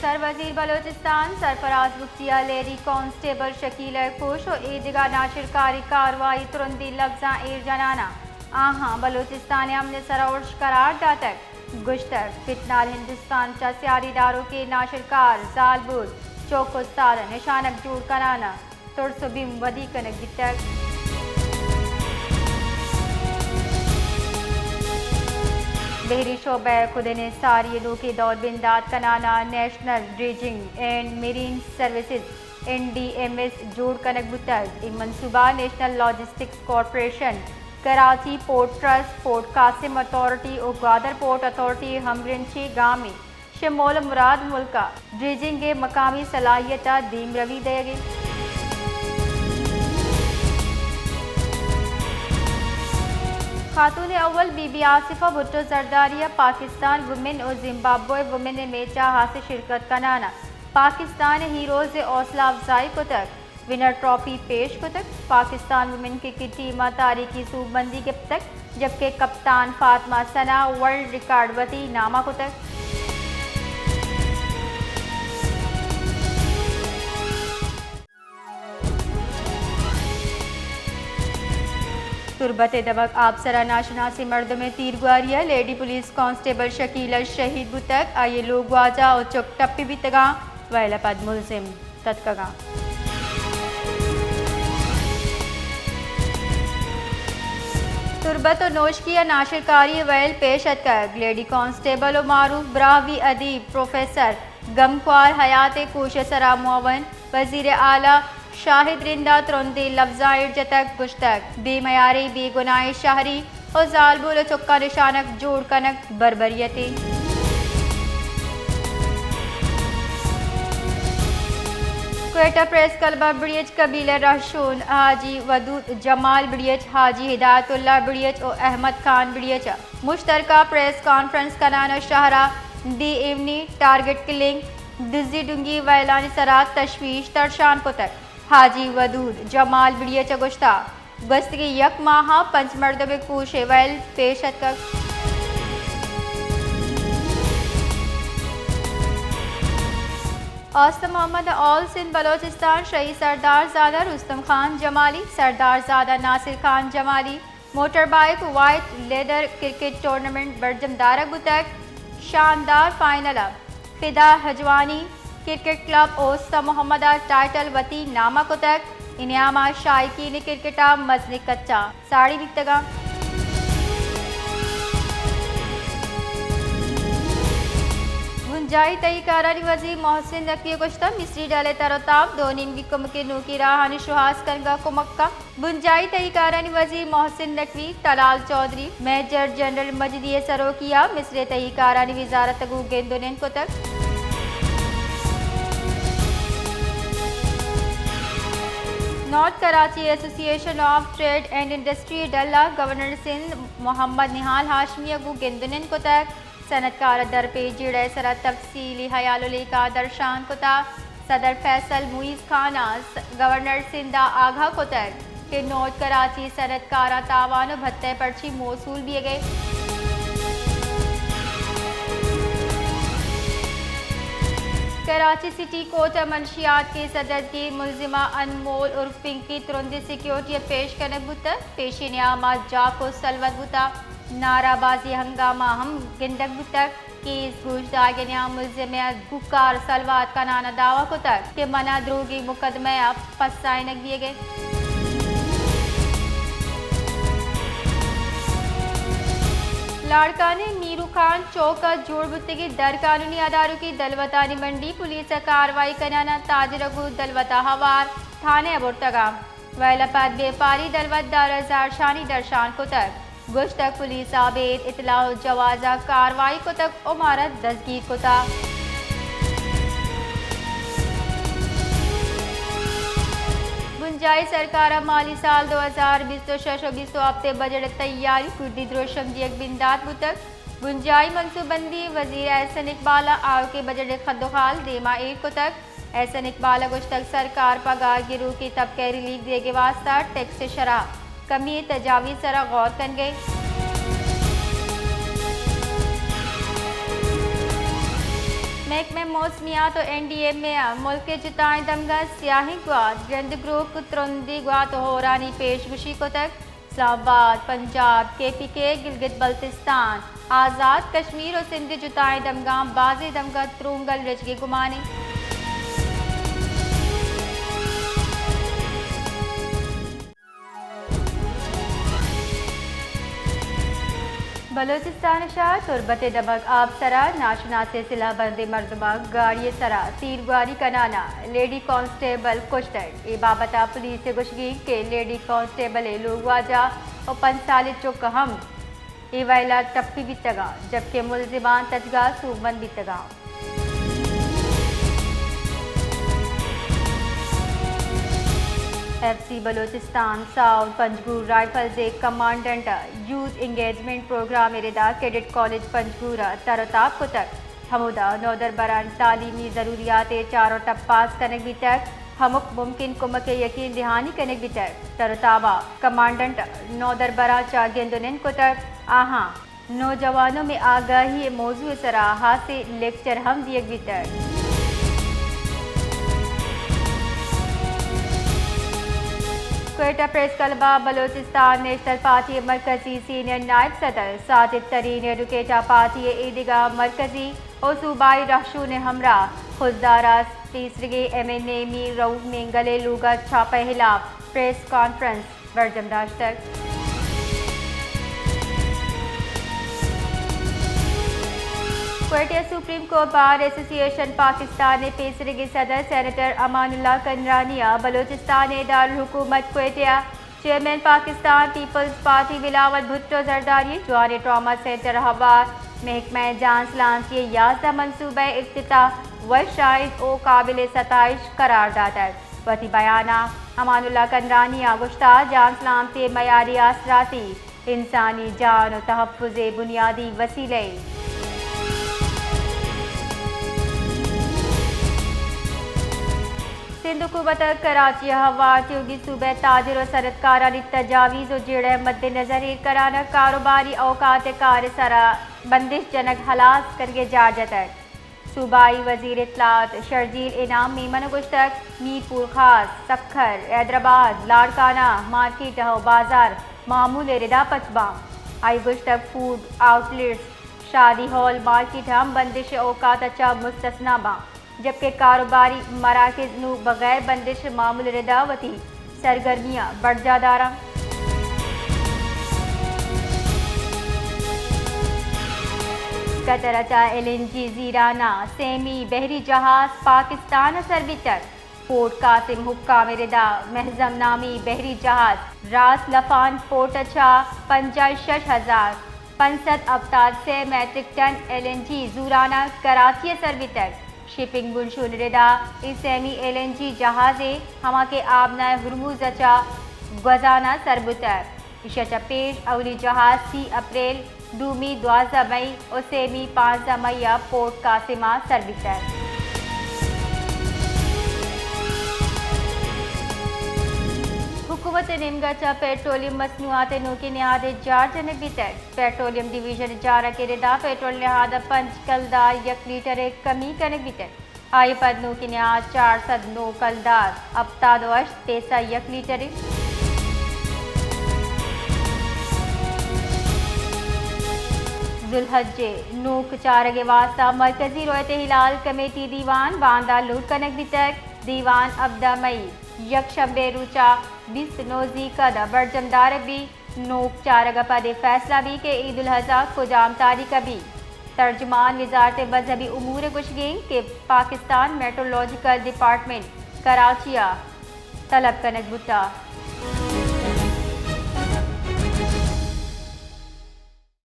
سر وزیر بلوچستان سرفراز بگٹی ء lady constable Shakila ء کوش و اے دگہ ناشرکاری کاروائی ترندی لبزاں ایر جنان ء آہاں بلوچستان ء امن ء سرا ارش قرار داتگ۔ گوشتگ، فی الحال ہندوستان چہ سیادی داروکیں ناشرکار، زالبول، چوک استاد ء نشانگ جوڑ کنان ء ترس و بیم ودی کنگ بیتگ۔ بحری شعبہ ء کدن ء ساری ء نوکیں دور بندات کنان ء national dredging and marine services, N D M S, جوڑ کنگ بوتگ۔ اے منصوبہ national logistics corporation, Karachi port trust, port Qasim authority و گوادر پورٹ اتھارٹی ء ہمگرنچیں گامے۔ شمول ء مراد ملک ء ڈریجنگ ء مقامی صلاحیت ء دیمروی دئیگ انت۔ خاتون اول بی بی آصفہ بھٹو زرداری ء پاکستان وومن و زمبابوے وومن ء میچ ء ہاسیں شرکت کنان ء پاکستان ء ہیروز ء حوصلہ افزائی کتگ۔ ونر ٹرافی پیش کتگ۔ پاکستان ویمن کرکٹ ٹیم ء تاریخی سوبمندی گپتگ، جبکہ کپتان فاطمہ ثنا ورلڈ ریکارڈ وتی نام ء کتگ۔ تربت ء دمگ آپسر ء ناشناسیں مردمے تیرگواری ء لیڈی پولیس کانسٹیبل شکیلہ شہید بوتگ۔ آئی ء لوگواجہ و چک ٹپی بیتگاں، ویل ء پد ملزم تتکگاں۔ تربت و نوشکی ء ناشرکاری ویل پیش اتکگ۔ لیڈی کانسٹیبل و معروف براہوئی ادیب پروفیسر گمکوار حیات ء کوش ء سرا معاون وزیر اعلی شاہد رند ء ترندیں لبزاں ایر جتگ، گوشتگ، بے میاریں بے گناہیں شہری و زالبول و چکاں نشانگ جوڑ کنگ بربریتے۔ کوئٹہ پریس کلب ء بڑیچ قبیلہ رہشون حاجی ودود جمال بڑیچ، حاجی ہدایت اللہ بڑیچ و احمد خان بڑیچ ء مشترکہ پریس کانفرنس کنان ء شہر ء ڈی ایونی، ٹارگٹ کلنگ، دزی ڈنگی ویلانی سرا تشویش ترشان کتگ۔ حاجی ودود جمال بڑیچ ء گوشتہ، گوستگیں یک ماہ ء پنچ مردم ء کوش ء ویل پیش اتکگ۔ اوست محمد آل سندھ بلوچستان شہید سردار زادہ رستم خان جمالی، سردار زادہ Nasir Khan Jamali, motor bike white leather cricket tournament برجم دارگ بوتگ۔ شاندار فائنل ء فدا ہجوانی کرکٹ کلب اوست محمد ء ٹائٹل وتی نام ء کتگ۔ انعام ء شائقین کرکٹ ء مزنیں کچ ء ساڑی بیتگاں۔ بنجاہی تہی کارانی وزیر محسن نقوی ء گوشتگ، مصری ڈل ء تر و تاب دو نیمگی کمک ء نوکی راہانی شوہاز کنگ ء کمک ء بنجاہی تہی کارانی وزیر محسن نقوی، طلال چوہدری، میجر جنرل مجدی ء سروکی ء مصر ء تہی کارانی وزارت ء گوں گند ء نند کتگ۔ نارتھ کراچی ایسوسی ایشن آف ٹریڈ اینڈ انڈسٹری ء ڈل ء گورنر سندھ محمد نہال ہاشمی ء گوں گند ء نند کتگ۔ صنعتکار ء درپیش جیڑہ ء سرا تفصیلی ہیال و لیکہ درشان کتگ۔ صدر فیصل معیز خان ء س-، گورنر سندھ ء آگاہ کتگ کہ نارتھ کراچی صنعتکاراں تاوان و بھتہ پرچی موصول بیگ ء۔ کراچی سٹی کورٹ ء منشیات کیس ء دزگیر ملزمہ انمول عرف پنکی ترندی سیکیورٹی ء پیش کنگ بوتگ۔ پیشی نیام ء جاک و سلوت بوتگ۔ نعرہ بازی ہنگامہ ہم گندگ بوتگ۔ کیس گوش دارگ ء نیام ملزم ء گوکار سلوات کنان ء دعوی کتگ کہ منا دروگی مقدمہ ء پسائینگ بیگ ء۔ لاڑکانیں نیرو خان چوک ء جوڑ بوتگیں درقانونی ادارکی دلوتانی منڈی پولیس ء کاروائی کنان ء تاجر ء گوں دلوت ء ہوار تھانہ ء برتگ ء ویل ء پد بیپاری دلوت دار ء زہرشانی درشان کتگ۔ گوشتگ، پولیس ء ابید اطلاع و جواز ء کاروائی کتگ و مارا دزگیر کتگ۔ بنجاہی سرکار ء مالی سال دو ہزار بیست و شش و بیست و ہپت ء بجٹ ء تیاری کردی دروشم دیگ بندات بوتگ۔ بنجاہی منصوبہ بندی وزیر احسن اقبال ء آؤکیں بجٹ ء خد و خال دیما ایر کتگ۔ احسن اقبال ء گوشتگ، سرکار پگار گروکی طبقہ ء ریلیف دیگ ء واستہ ٹیکس ء شرح کمی ء تجاویز ء سرا غور کنگ ء۔ محکمہ موسمیات ءُ این ڈی ایم اے ءَ ملک ءِ جتائیں دمگاں سیاہیں گوات، گرند گروک، ترندیں گوات ءُ ہورانی پیش گوشی کتگ۔ اسلام آباد، پنجاب، کے پی کے، گلگت بلتستان، آزاد کشمیر ءُ سندھ ءِ جتائیں دمگاں بازیں دمگاں ترونگل رچگ ءِ گمان اِنت۔ بلوچستان ءِ شہر تربت ءِ دمگ آپسر ءَ ناشناسیں سلاہ بندیں مردماں گاڑی ءِ سرا تیرگواری کنان ءَ لیڈی کانسٹیبل کشتگ۔ اے بابت ءَ پولیس ءِ گوشگ اِنت کہ لیڈی کانسٹیبل ءِ لوگواجہ ءُ پنچ سالیں چک ہم اے ویل ءَ ٹپی بیتگ اَنت، جبکہ ملزمان تچگ ءَ سوبمند بیتگ اَنت۔ ایف سی بلوچستان ساؤتھ پنجگور رائفلز ءِ کمانڈنٹ ءَ یوتھ انگیجمنٹ پروگرام ءِ ردا کیڈٹ کالج پنجگور ءَ تر ءُ تاب کتگ۔ ہمودا نودربراں تعلیمی ضروریات ءِ چار ءُ ٹپاس کنگ بیتگ، ہمک ممکن کمک ءِ یقین دہانی کنگ بیتگ۔ تر ءُ تاب ءَ کمانڈنٹ ءَ نودربراں چہ گند ءُ نند کتگ، آہاں نوجوانوں میں آگاہی ءِ موضوع ءِ سرا ہاسیں لیکچر ہم دیگ بیتگ۔ کوئٹہ پریس کلب ءَ بلوچستان نیشنل پارٹی ءِ مرکزی سینئر نائب صدر ساجد ترین ایڈوکیٹ ءَ پارٹی ءِ ایدگہ مرکزی ءُ صوبائی رہشون ءِ ہمراہ خضدار ءَ پیسریگیں ایم این اے میر رؤف مینگل ءِ لوگ ءَ چاپ ءِ ہلاپ پریس کانفرنس برجم داشتگ۔ کوئٹہ، سپریم کورٹ بار ایسوسی ایشن پاکستان ءِ پیسریگیں صدر سینیٹر امان اللہ کنرانی ءَ بلوچستان ءِ دارالحکومت کوئٹہ ءَ چیئرمین پاکستان پیپلز پارٹی بلاول بھٹو زرداری ءِ جوانیں ٹراما سینٹر ءِ ہوار محکمہ جان سلامتی ءِ یازدہ منصوبہ ءِ افتتاح وش آئید ءُ قابل ستائش قرار داتگ۔ وتی بیان ءَ امان اللہ کنرانی ءَ گوشتگ، جان سلامتی ءِ معیاری آسراتی انسانی جان ءِ تحفظ ءِ بنیادی وسیلہ اِنت۔ سندھ حکومت ءَ کراچی ءِ ہوار تیوگی صوبہ ءِ تاجر ءُ صنعتکارانی تجاویز ءُ جیڑہ ءِ مد نظر ایر کنان ءَ کاروباری اوقات ءِ کار ءِ سرا بندش جنگ ہلاس کنگ ءِ جار جتگ۔ صوبائی وزیر اطلاعات شرجیل انعام میمن ءَ گوشتگ، میر پور خاص، سکھر، حیدرآباد، لاڑکانہ، مارکیٹ ءُ بازار معمول ءِ ردا پچ باں۔ آئی ءَ گوشتگ، فوڈ آؤٹ لیٹس، شادی ہال، مارکیٹ ہم بندش ءِ اوقات ءَ چہ مستثنی باں، جبکہ کاروباری مراکز نوں بغیر بندش ءِ معمول ءِ ردا وتی سرگرمیاں برجاہ داراں۔ قطر ءَ چہ ایل این جی زیران ءِ سیمی بحری جہاز پاکستان ءَ سر بیتگ۔ پورٹ قاسم حکام ءِ ردا مہزم نامی بحری جہاز راس لفان پورٹ ءَ چہ پنجاہ ءُ شش ہزار پنچ سد ہپتاد ءُ سے metric ton L N G زوران ءَ کراچی ءَ سر بیتگ۔ شپنگ بنشون ءِ ردا اے سیمی ایل این جی جہازے ہما کہ آبنائے ہرمز ءَ چہ گوزان ءَ سر بوتگ۔ ایشی ءَ چہ پیش اولی جہاز سی اپریل، دومی دوازدہ مئی ءُ سیمی پانزدہ مئی ءَ پورٹ قاسم ءَ سر بیتگ۔ حکومت ءِ نیمگ ءَ چہ پیٹرولیم مصنوعات ءِ نوکیں نہادے جار جنگ بیتگ۔ پیٹرولیم ڈویژن ءِ جارگ ءِ ردا پیٹرول ءِ نہاد ءَ پنچ کلدار یک لیٹر ءِ کمی کنگ بیتگ۔ آئی ءَ پد نوکیں نہاد چار سد نو کلدار ہپتاد ءُ ہشت پیسہ یک لیٹر اِنت۔ ذوالحج ءِ نوک چارگ ءِ واستہ مرکزی رویت ہلال کمیٹی دیوان باندا لوٹ کنگ بیتگ۔ دیوان ہبدہ مئی یک شمبے روچ ءَ بیست نو زیکد ءَ برجم دارگ بیت۔ نوک چارگ ءَ پد اے فیصلہ بیت کہ عید الاضحی کجام تاریخ ءَ بیت۔ ترجمان وزارت مذہبی امور ءِ گوشگ اِنت کہ پاکستان میٹرولوجیکل ڈیپارٹمنٹ کراچی ءَ طلب کنگ بوتگ۔